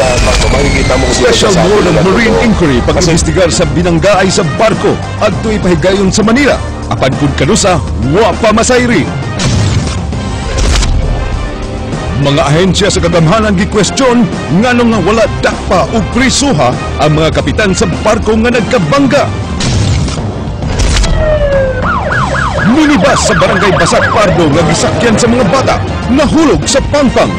Sa barko, makikita mo kung sino Special nagsasabi Board of nila Marine totoo. Inquiry pag-imbestigar sa binanggaay sa barko adto ipahigayon sa Manila. Apan kun kanusa, wa pa masayri. Mga ahensya sa kagamhanan gi-question ngano nga wala dakpa og prisuha ang mga kapitan sa barko nga nagkabangga. Minibus sa barangay Basak Pardo nga gisakyan sa mga bata nahulog sa pangpang.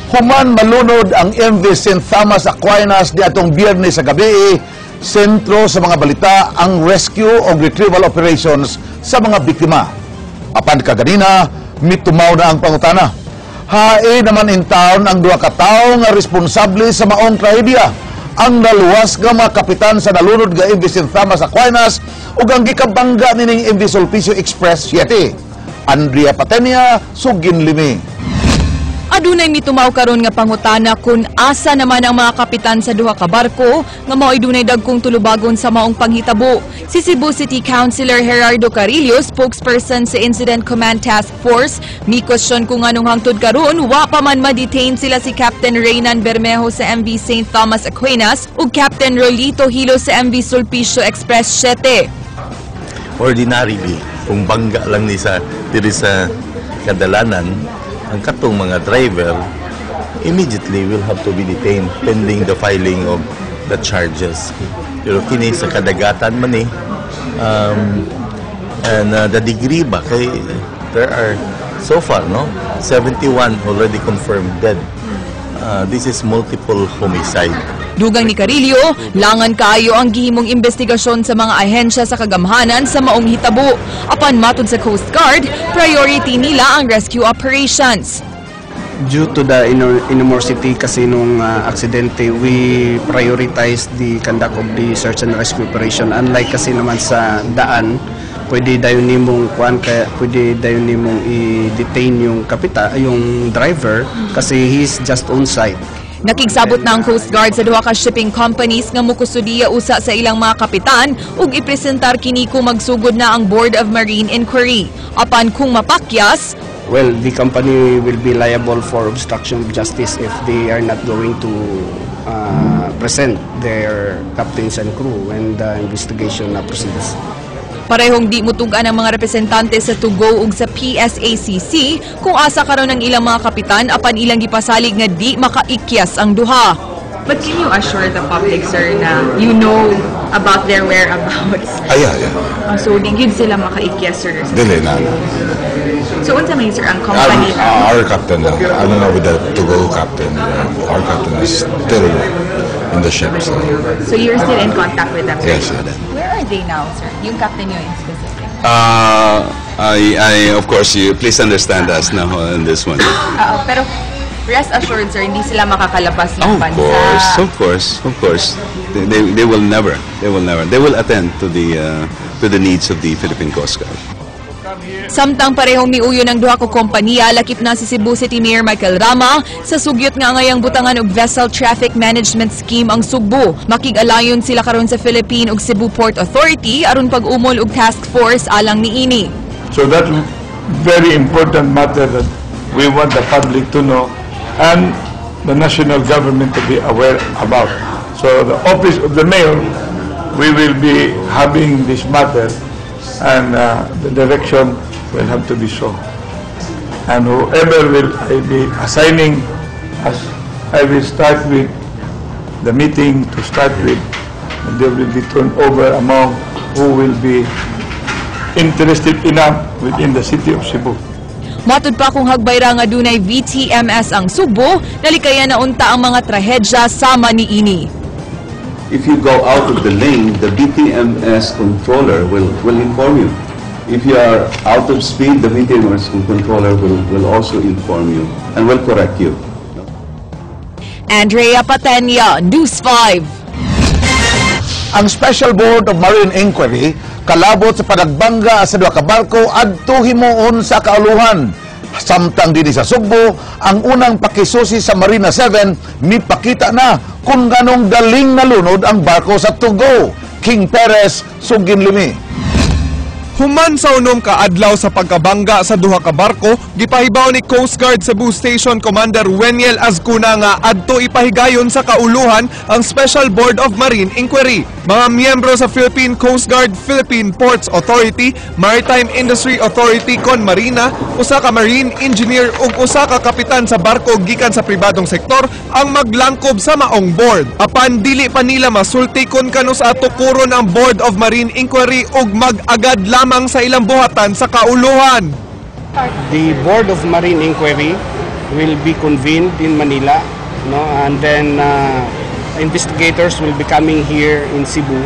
Human malunod ang MV St. Thomas Aquinas di atong Biyernes sa gabi, sentro sa mga balita ang rescue o retrieval operations sa mga biktima. Apan kaganina, mitumaw na ang pangutana. Hae naman in town ang duha ka tawo nga responsable sa maong trahedya. Ang naluwas nga mga kapitan sa nalunod nga MV St. Thomas Aquinas ug ang gikabangga nining MV Sulpicio Express 7. Andrea Patenia, Sugin Limi. Adunay mitumaw karon nga pangutana kung asa naman ang mga kapitan sa duha ka barko nga mao'y dunay dagkong tulubagon sa maong panghitabo. Si Cebu City Councilor Gerardo Carillo, spokesperson sa Incident Command Task Force, mi-question kung anong hangtod karon wa pa man ma-detain sila si Captain Reynan Bermejo sa MV St. Thomas Aquinas ug Captain Rolito Hilo sa MV Sulpicio Express 7. Ordinarily, kung bangga lang ni sa diri sa kadalanan, ang katong mga driver immediately will have to be detained pending the filing of the charges. Pero kini sa kadagatan man eh, and the degree ba kay there are so far, no, 71 already confirmed dead. This is multiple homicide. Dugang ni Carillo, langan kaayo ang gihimong investigasyon sa mga ahensya sa kagamhanan sa maong hitabo. Apan matod sa Coast Guard, priority nila ang rescue operations. Due to the enormity kasi nung aksidente, we prioritize the conduct of the search and rescue operation. Unlike kasi naman sa daan, pwede dayon nimong kuan, kaya pwede dayon nimong i-detain yung kapita, yung driver kasi he's just on site. Nakigsabot na ang Coast Guard sa duha ka shipping companies nga mukustudiya usa sa ilang mga kapitan ug ipresentar kini kung magsugod na ang Board of Marine Inquiry. Apan kung mapakyas, well, the company will be liable for obstruction of justice if they are not going to present their captains and crew when the investigation proceeds. Parehong di mutugan ang mga representante sa 2GO ug sa PSACC kung asa karon ang ilang mga kapitan apan ilang gipasalig nga di makaikyas ang duha. But can you assure the public, sir, na you know about their whereabouts? Ay, yeah. So, di gyud sila makaikyas, sir? Dili na. So, unsa man, sir, ang company? Our captain, I don't know with the 2GO captain. Our captain is still in the ship. So you're still in contact with them, sir? Yes. Where are they now, sir? Yung captain nyo in specific. I, of course, you please understand us now on this one. Pero rest assured, sir, hindi sila makakalabas ng Of bansa. course, of course, of course. They will never, they will never. They will attend to the needs of the Philippine Coast Guard. Samtang parehong miuyon ang duha ka kompanya, lakip na si Cebu City Mayor Michael Rama sa sugyot nga ngayang butangan og Vessel Traffic Management Scheme ang Sugbo. Makig-alayon sila karon sa Philippine ug Cebu Port Authority aron pag-umol og task force alang niini. So that's very important matter that we want the public to know and the national government to be aware about. So the office of the mayor, we will be having this matter and the direction will have to be so. And whoever will I be assigning, as I will start with the meeting to start with, and there will be turned over among who will be interested enough within the city of Cebu. Matud pa kung hagbay ra nga dunay VTMS ang Sugbo, nalikayan na unta ang mga trahedya sama niini. If you go out of the lane, the VTMS controller will inform you. If you are out of speed, the VTMS controller will also inform you and will correct you. Andrea Patenia, News 5. Ang Special Board of Marine Inquiry kalabot sa panagbangga sa duha ka barko adto himuon sa kauluhan. Samtang dinhi sa Sugbo, ang unang pakisusi sa Marina 7 mipakita na kung ganong daling nalunod ang barko sa 2GO. King Perez, Sugin Limi. Human sa 6 ka adlaw sa pagkabangga sa duha ka barko, gipahibaw ni Coast Guard Cebu Station Commander Weniel Azcuna nga adto ipahigayon sa kauluhan ang Special Board of Marine Inquiry. Mga miyembro sa Philippine Coast Guard, Philippine Ports Authority, Maritime Industry Authority kon Marina, usa ka marine engineer ug usa ka kapitan sa barko gikan sa pribadong sektor ang maglangkob sa maong board. Apan dili pa nila masulti kon kanus-a tukuron ang Board of Marine Inquiry ug mag-agad lamang sa ilang buhatan sa kauluhan. The Board of Marine Inquiry will be convened in Manila, no, and then investigators will be coming here in Cebu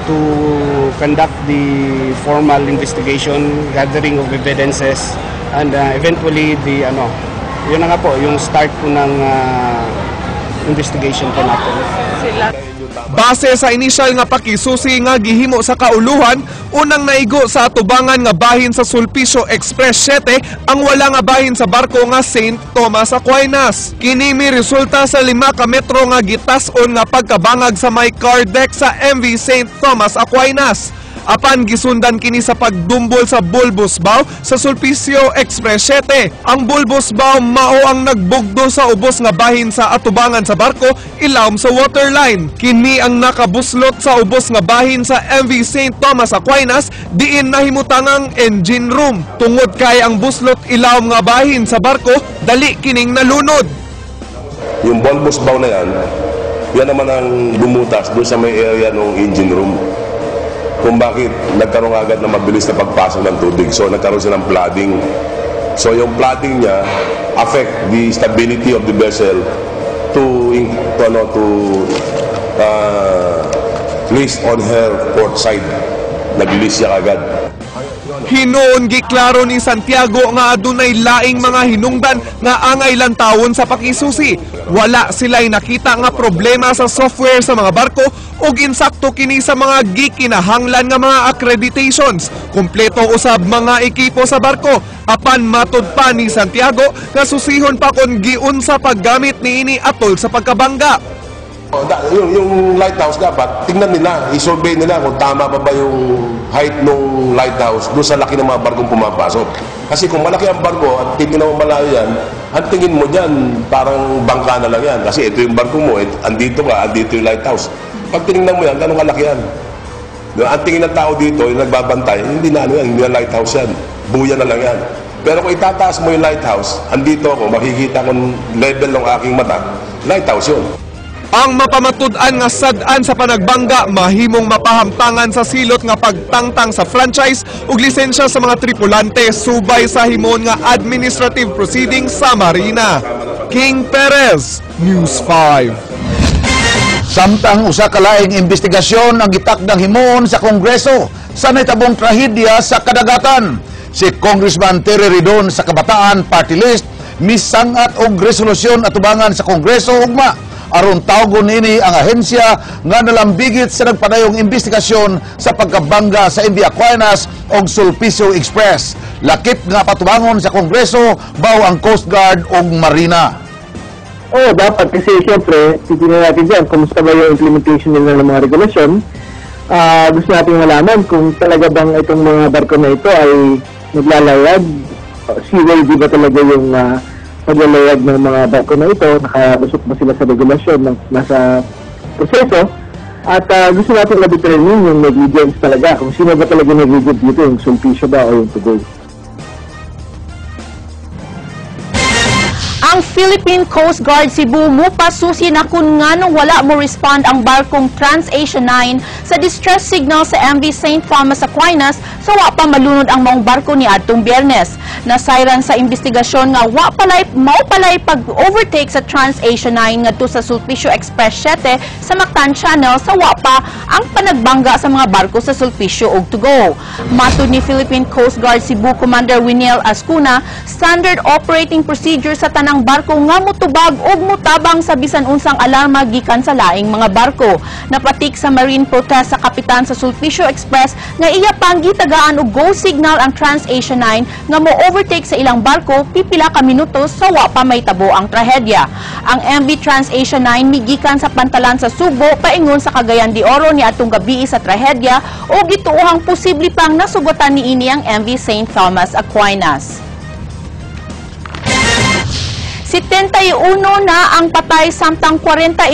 to conduct the formal investigation, gathering of evidences, and eventually the ano, yun na nga po, yung start po ng investigation po natin. Base sa initial nga pakisusi nga gihimo sa kauluhan, unang naigo sa atubangan nga bahin sa Sulpicio Express 7 ang wala nga bahin sa barko nga St. Thomas Aquinas. Kini mi resulta sa 5 ka metro nga gitas-on nga pagkabangag sa may car deck sa MV St. Thomas Aquinas. Apan gisundan kini sa pagdumbol sa bulbous bow sa Sulpicio Express 7. Ang bulbous bow mao ang nagbugdo sa ubos nga bahin sa atubangan sa barko ilawom sa waterline. Kini ang nakabuslot sa ubos nga bahin sa MV St. Thomas Aquinas diin nahimutangang engine room. Tungod kay ang buslot ilawom nga bahin sa barko, dali kining nalunod. Yung bulbous bow na yan, yan naman ang bumutas doon sa may area ng engine room. Kung bakit nagkaroon agad ng mabilis na pagpasok ng tubig. So nagkaroon siya ng flooding. So yung flooding niya affect the stability of the vessel to, ano, to list on her port side. Nag-list siya agad. Hinuon giklaro ni Santiago nga adunay laing mga hinungdan nga angay lantawon sa pakisusi. Wala sila'y nakita nga problema sa software sa mga barko ug insakto kini sa mga gikinahanglan nga mga accreditations. Kumpleto usab mga ekipo sa barko. Apan matud pa ni Santiago nga susihon pa kon giunsa paggamit niini atol sa pagkabangga. Oh, yung lighthouse dapat, tingnan nila, i-survey nila kung tama pa ba yung height ng lighthouse doon sa laki ng mga barkong pumapasok. Kasi kung malaki ang barko at titignan mo malayo yan, ang tingin mo dyan, parang bangka na lang yan. Kasi ito yung barko mo, eh, andito ka, andito yung lighthouse. Pag tinignan mo yan, ganun kalaki yan. Diba? Ang tingin ng tao dito, yung nagbabantay, hindi na ano yan, hindi na lighthouse yan. Buya na lang yan. Pero kung itataas mo yung lighthouse, andito ako, makikita kung level ng aking mata, lighthouse yun. Ang mapamatud-an nga sad-an sa panagbangga mahimong mapahamtangan sa silot nga pagtangtang sa franchise ug lisensya sa mga tripulante subay sa himon nga administrative proceedings sa Marina. King Perez, News 5. Samtang usa ka laing investigasyon ang gitakdang himuon sa Kongreso sa nahitabong trahedya sa kadagatan. Si Congressman Terry Ridon sa Kabataan Party List misangat og resolusyon atubangan sa Kongreso ugma aron tawgon niini ang ahensya nga nalambigit sa nagpadayong investigasyon sa pagkabangga sa MV Aquinas og Sulpicio Express. Lakip nga patubangon sa Kongreso mao ang Coast Guard ug Marina. Oo, dapat kasi siyempre, titignan natin dyan kumusta ba yung implementation nila ng mga regulasyon. Gusto natin malaman kung talaga bang itong mga barko na ito ay naglalayag, seaworthy ba talaga yung paglalayag ng mga barko na ito, nakalusot ba sila sa regulasyon ng nasa proseso. At gusto natin ma-determine yung negligence talaga, kung sino ba talaga negligent dito, yung Sulpicio ba o yung 2GO. Ang Philippine Coast Guard Cebu mupasusi na kung nganong wala mo respond ang barkong TransAsia 9 sa distress signal sa MV St. Thomas Aquinas sa wa pa malunod ang maong barko ni adtong Biyernes. Nasayran sa investigasyon nga wa palay mao palay pag-overtake sa TransAsia 9 ngadto sa Sulpicio Express 7 sa Mactan Channel sa wa pa ang panagbangga sa mga barko sa Sulpicio ug 2GO. Matud ni Philippine Coast Guard Cebu Commander Winiel Ascuna, standard operating procedure sa tanang barko nga mutubag ug mutabang sa bisan unsang alarma gikan sa laing mga barko. Napatik sa marine protest sa kapitan sa Sulpicio Express nga iya pang gitagaan og go signal ang TransAsia 9 nga mo mo-overtake sa ilang barko pipila ka minutos sa wa pa mahitabo ang trahedya. Ang MV TransAsia 9 migikan sa pantalan sa Sugbo paingon sa Cagayan de Oro ni atong gabi sa trahedya o gituohang posible pang nasugotan niini ang MV St. Thomas Aquinas. 71 na ang patay samtang 49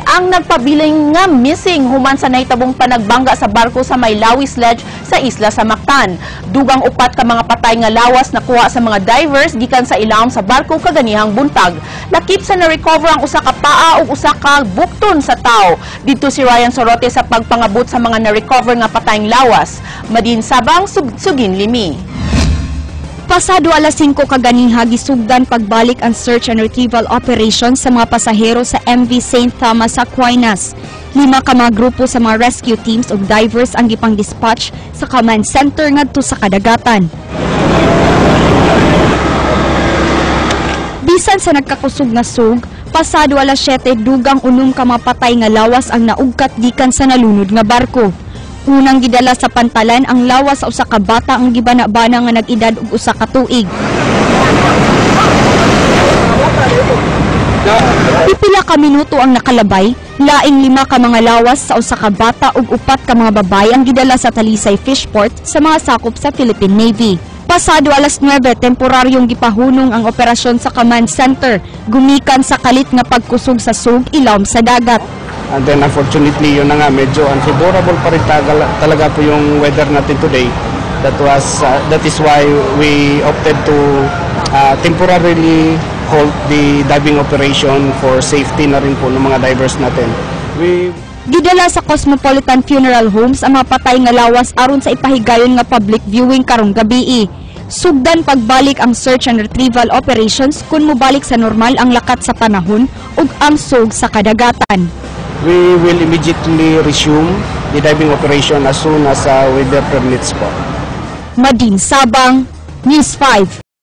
ang nagpabiling nga missing human sa nahitabong panagbangga sa barko sa may Lawis Ledge sa isla sa Mactan. Dugang upat ka mga patay nga lawas nakuha sa mga divers gikan sa ilawom sa barko kaganihang buntag. Lakip sa na-recover ang usa ka paa ug usa ka bukton sa tawo. Didto si Ryan Sorote sa pagpangabot sa mga na-recover nga patayng lawas. Madin Sabang, Sugin Limi. Pasado alas 5 kaganiha, gisugdan pagbalik ang search and retrieval operation sa mga pasahero sa MV St. Thomas Aquinas. Lima ka mga grupo sa mga rescue teams ug divers ang gipang dispatch sa command center ngadto sa kadagatan. Bisan sa nagkakusog nga sug, pasado alas 7, dugang 6 ka mga patay nga lawas ang naugkat gikan sa nalunod nga barko. Unang gidala sa pantalan ang lawas sa usa ka bata ang gibana-bana nga nag-edad og 1 ka tuig. Pipila ka minuto ang nakalabay, laing lima ka mga lawas sa usa ka bata ug upat ka mga babae ang gidala sa Talisay Fishport sa mga sakop sa Philippine Navy. Pasado alas 9, temporaryong gipahunong ang operasyon sa command center, gumikan sa kalit nga pagkusog sa sug ilawom sa dagat. And then unfortunately, yun na nga, medyo unfavorable pa rin talaga po yung weather natin today. That is why we opted to temporarily halt the diving operation for safety na rin po ng mga divers natin. Gidala sa Cosmopolitan Funeral Homes ang mga patay nga lawas aron sa ipahigayon nga public viewing karong gabii. Sugdan pagbalik ang search and retrieval operations kung mobalik sa normal ang lakat sa panahon ug ang sug sa kadagatan. We will immediately resume the diving operation as soon as weather permits po. Madin Sabang, News 5.